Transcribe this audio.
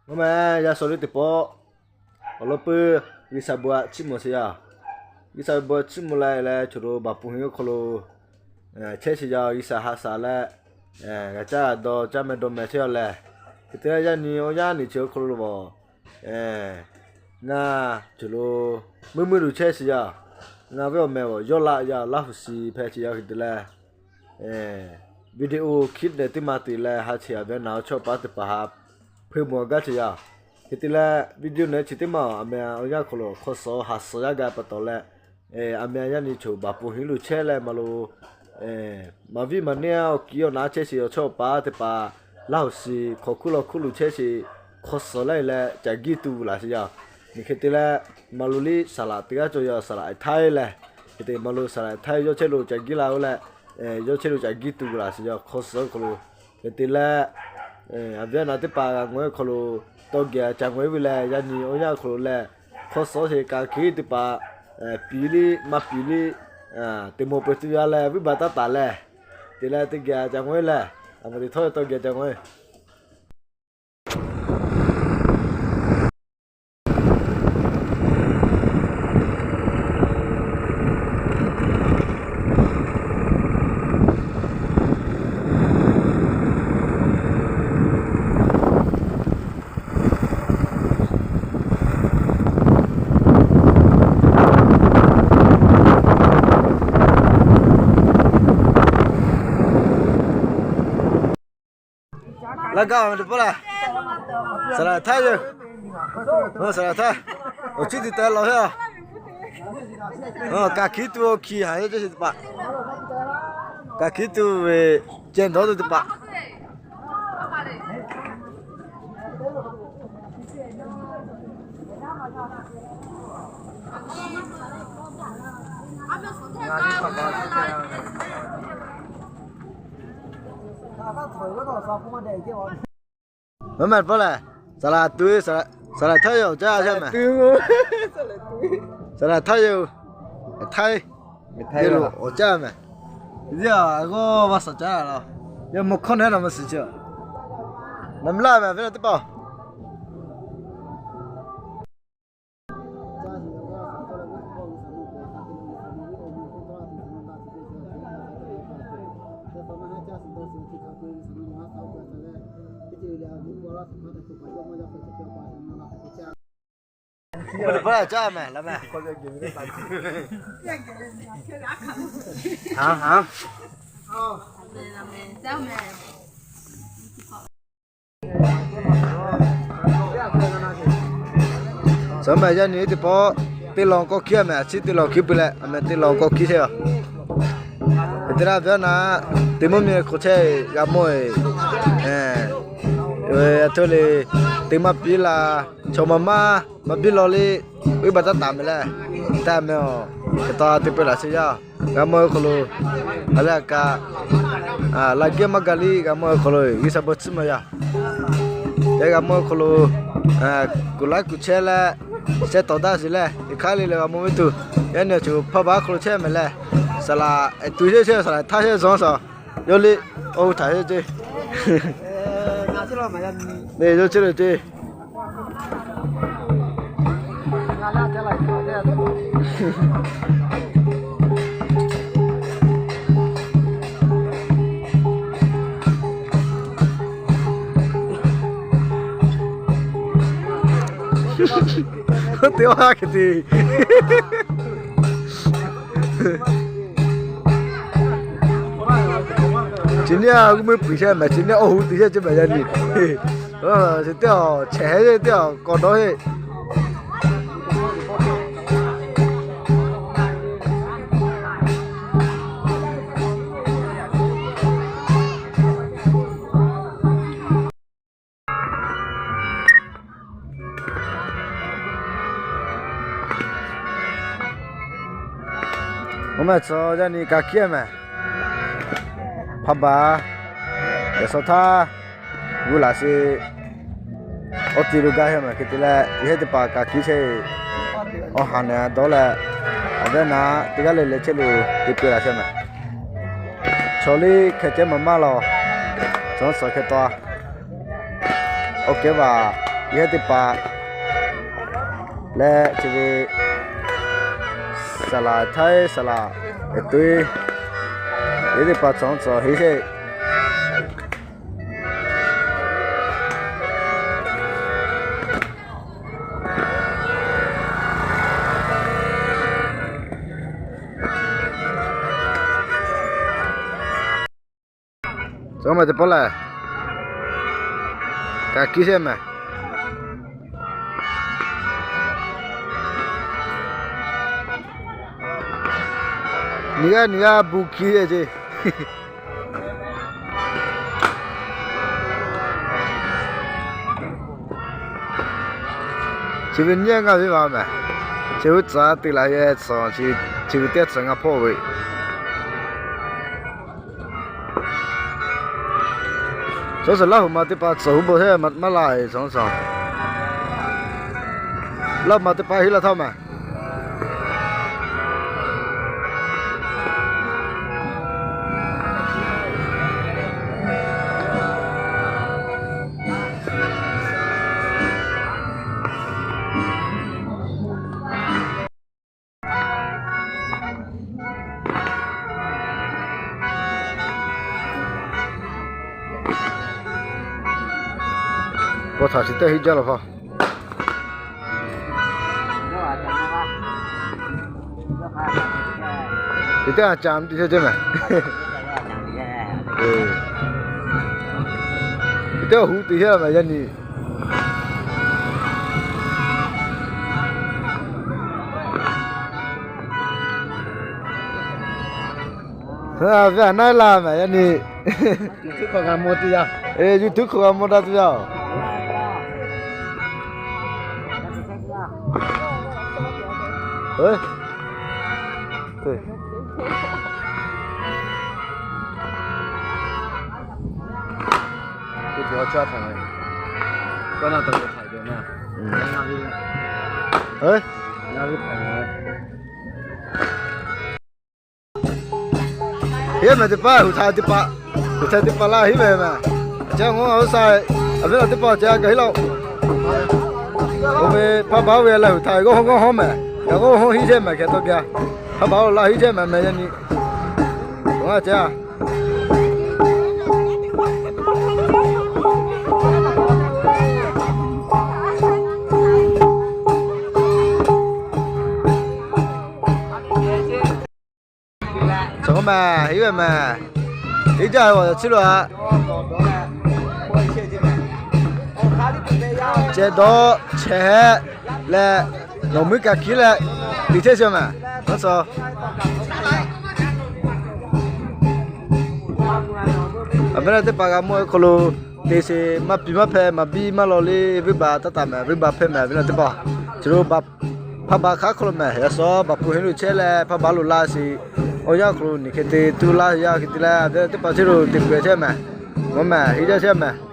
Mvuhˇ meh yaˇ sawˍ liˇ teˇ pawˆ awˬ lawn peuˇ G'uiˬsha bon htaꞈ chiˇ mvuh sheˍ yaˇ. G'uiˬsha bon htaꞈ chiˇ mvuh leh leh choˬ lo baˬ pon hiˉ awˬ hk'aw lo chehˇ sheˍ yaˇ. G'uiˬsha ha shaˍ leh g'a caˇ dawˇ caˇ meh dawˇ meh chehˇ yaˇ lehˬ, hk'e te leh yaˇ nyi awˬ yanˇ nyi chi awˬ hk'aw lo leh, ngaˬ choˬ lo meuˇ meuˇ lo chehˇ sheˍ yaˇ. Ngaˬ ve awˬ meh awˬ yawˇ laꞈ yaˇ Laˇ huˍ shi hpehꞈ sheˍ yaˇ. Hk'e te leh video hkiˉ dehꞈ teˇ ma te leh ha cheˬ a ve naˬ awˬ chawˇ paˍ teˇ hpaˍ htaꞈ hpeuˇ mawˬ gaˇ sheˍ yaˇ. Hk'e te leh video naˬ chi teˇ ma a meh awˬ yanˇ hk'aw lo hk'aw suhˍ haˍ suhˍ yaˇ g'a pa taw leh, a meh yaˇ nyi choˬ baˬ pon hiˉ lo chehˇ leh maˇ lo maˍ viˉ maˍ neˇ awˬ kiˉ awˬ naˍ chehˇ sheˍ awˬ chawˇ paˍ teˇ hpaˍ Laˇ huˍ shi hk'aw hkuˇ law hkuˇ lo chehˇ sheˍ hk'aw suhˍ leh leh ca giˇ tu laˬ sheˍ yaˇ. Nyi hk'e te leh maˍ lo liˇ saˍ laꞈ teˇ g'aˇ cawˬ yaˇ saˍ laꞈ htaiˇ lehˬ, hk'e te maˇ lo saˍ laꞈ htaiˇ yawˇ chehˇ lo ca giˇ la oˬ leh, yawˇ chehˇ lo ca giˇ tu laˬ sheˍ yaˇ hk'aw suhˍ hk'aw lo. Hk'e te leh a viˉ naˍ teˇ hpaˍ g'a ngaweh hk'aw lo tawˇ geh ca ngaweh ve leh yaˇ nyi awˬ yanˇ hk'aw lo leh hk'aw suhˍ sheˍ kaꞈ hkiˉ teˇ hpaˍ piˍ liˇ maˇ piˍ liˇ te mawˬ peuˬ tuˬ yaˇ leh vuiˇ baˬ taˇ taˍ leh, te leh teˇ geh ca ngaweh leh, a ma te htawˇ tawˇ geh ca ngaweh. Laˇ gaˇ ve teˇ pawˆ lehˬ, saˍ laꞈ htaiˇ yoˬ. Saˍ laꞈ htaiˇ awˬ ciˉ tuˬ teh law heˆ. Kaˬ hkiˉ tuˬ awˬ hkiˬ haˍ yawˇ ceh sheˍ teˇ hpaˍ, kaˬ hkiˉ tuˬ ve ceh dawˇ tuˬ teˇ hpaˍ. Mvuhˇ meh teˇ pawˆ lehˬ, saˍ laꞈ tuˬ, saˍ laꞈ htaiˇ yoˬ awˬ caˇ sheˍ meh. Saˍ laꞈ htaiˇ yoˬ. Htaiˇ ve lo awˬ caˇ meh. Yaˇ g'awˇ va saˍ caˇ la, yaˇ mvuhˇ hkawˇ nehˉ na ma suhˍ chi, na mvuhˇ laˇ meh ve teˇ pawˆ. Mvuhˇ meh teˇ pawˆ lehˬ caˇ meh la meh. Suhˍ meh yaˇ nyi teˇ pawˆ teˇ lawn kawˇ hkiˉ meh, a ciˉ teˇ lawn hkiˉ pui leh a meh teˇ lawn kawˇ hkiˉ chehˇ a. Hk'e te leh a ve naˉ, teˇ mvuhˇ miˬ hk'aw chehˇ g'a mawˇ e, a htoˇ le, teˇ maˇ piˇ la, chaw ma maˇ maˇ biˇ law le, uˉ baˬ taˇ taˍ meh leh, taˇ meh awˬ hk'e taw te peu laˬ sheˍ yaˇ. G'a mawˇ e hk'aw lo, a leh a kaꞈ, laꞈ geh maˇ gaˬ liˇ g'a mawˇ e hk'aw lo G'uiˬsha bon tcuhˉ maˇ yaˇ. Te g'a mawˇ e hk'aw lo, kuˬ laiˉ kuˬ chehˇ leh, sheh tawˍ daˇ sheˍ leh, teˇ hk'aˇ le leh g'a mawˇ ve tuˬ, yaˇ nyi awˬ ceuˬ hpaˇ baˬ hk'aw lo chehˇ meh leh, saˍ laꞈ tuˬ chehˇ chehˇ saˍ laꞈ htaˇ chehˇ zuhˬ suhˍ, yawˇ liˇ awˬ hui htaꞈ chehˇ ceˇ. Yawˇ chehˇ le ceˇ. Teˇ g'aˇ hk'e te. Chi neˇ a g'uˇ meuˇ puiˬ chehˇ meh, chi neˇ awˬ hui te chehˇ ceˇ meh yaˇ nyi. Chi teˇ awˬ chehˇ heˆ, teˇ awˬ kawꞈ dawˇ heˆ. Oˇ meh tcuh yaˇ nyi ka hkiˉ meh, hpaˇ baˬ, yaꞈ shawˉ htaˇ g'uˇ laꞈ sheˍ, awˬ ti lo gaˇ heˆ meh. Hk'e te leh yehˇ teˇ hpaˍ ka hkiˉ chehˇ, awˬ ha nehˬ dawˇ leh, awˬ ve naˉ teˇ g'aˇ le le chehˇ lo te peuˬ laˬ chehˇ meh. Chaw liˇ hkeh cehˇ maˍ maˇ laˬ, chaw suhˍ hkeh taw, awˬ kehˉ vaˬ Yehˇ teˇ hpaˍ leh chi ve saˍ laˍ htaiˉ saˍ laˍ eˬ tuiˉ, yehˇ teˇ hpaˍ cawˬ cawˬ heˆ sheˆ. Cawˬ maˬ teˇ pawˆ lehˬ, kaꞈ kiˇ sheˆ mehˍ. Nyi g'aˇ nyi g'aˇ bu kiˇ sheˆ ce. Chi ve nyi ngaˇ ve maˬ mehˍ. Chi ve tcuh te laˬ yehˇ tcuh, chi ve teˇ tcuh ngaˇ hpawˇ ve. Chaw suhˍ Laˇ huˍ ma teˇ hpaˍ tcuh huˉ bawˬ sheˆ maˇ laˇ e, chaw suhˍ Laˇ huˍ ma teˇ hpaˍ heˆ laˇ htaˇ mehˍ. Paw htaꞈ chi teˇ heˆ jaˇ law hpaˇ. Chi teˇ g'aˇ caˍ mvuh te chehˇ mehˍ. Chi teˇ g'aˇ hu te chehˇ mehˍ yaˇ nyi. Ve a naˉ laˇ mehˍ yaˇ nyi. YouTube hk'aw g'a mawˇ daꞈ tuˬ yaˇ-oˬ. Heˉ mehˍ teˇ hpaˍ, huˍ htaꞈ teˇ hpaˍ, huˍ htaꞈ teˇ hpaˍ laˇ heˉ mehˍ mehˍ. Chi ngaˬ hui a sa, a ve laˬ teˇ hpaˍ chi a kaꞈ heˉ laˇ. Oˇ ve hpaˇ baˬ oˇ ve leh huˍ htaꞈ g'awˇ hawˉ g'awˇ hawˉ mehˍ. Kaꞈ g'awˇ hawˉ hiˉ chehˇ mehˍ hkeh tawˇ gaˇ. Hpaˇ baˬ oˇ laˇ hiˉ chehˇ mehˍ mehˍ yaˇ nyi. Oˇ a ce a Cawˬ mehˍ, heˉ ve mehˍ. Heˉ jaˇ ve awˬ chiˉ lo a. Ceh dawˇ chehˇ leh, nawˬ muiˉ kaꞈ kiˉ leh, liꞈ chehˇ chi mehˍ. Aˬ, a ve leh teˇ hpaˍ g'a mawˇ ve hk'aw lo, te sheˍ maˇ piˇ maˇ hpehˇ, maˍ biˇ maˇ law le, venˇ baˬ taˇ taˍ mehˍ, venˇ baˬ hpehˇ mehˍ, a ve leh teˇ hpaˍ. Chi lo hpaˇ baˬ hk'aˉ hk'aw lo mehˍ, yaꞈ sawˉ baˬ hpu henˇ lo chehˇ leh hpaˇ baˬ lo laˇ sheˍ. Awˬ yanˇ hk'aw lo nyi hk'e te tuˇ laˇ yaˇ hk'e te leh, a ve leh teˇ hpaˍ chi lo te peuˬ chehˇ mehˍ. Mawˇ mehˍ, heˉ jaˇ chehˇ mehˍ.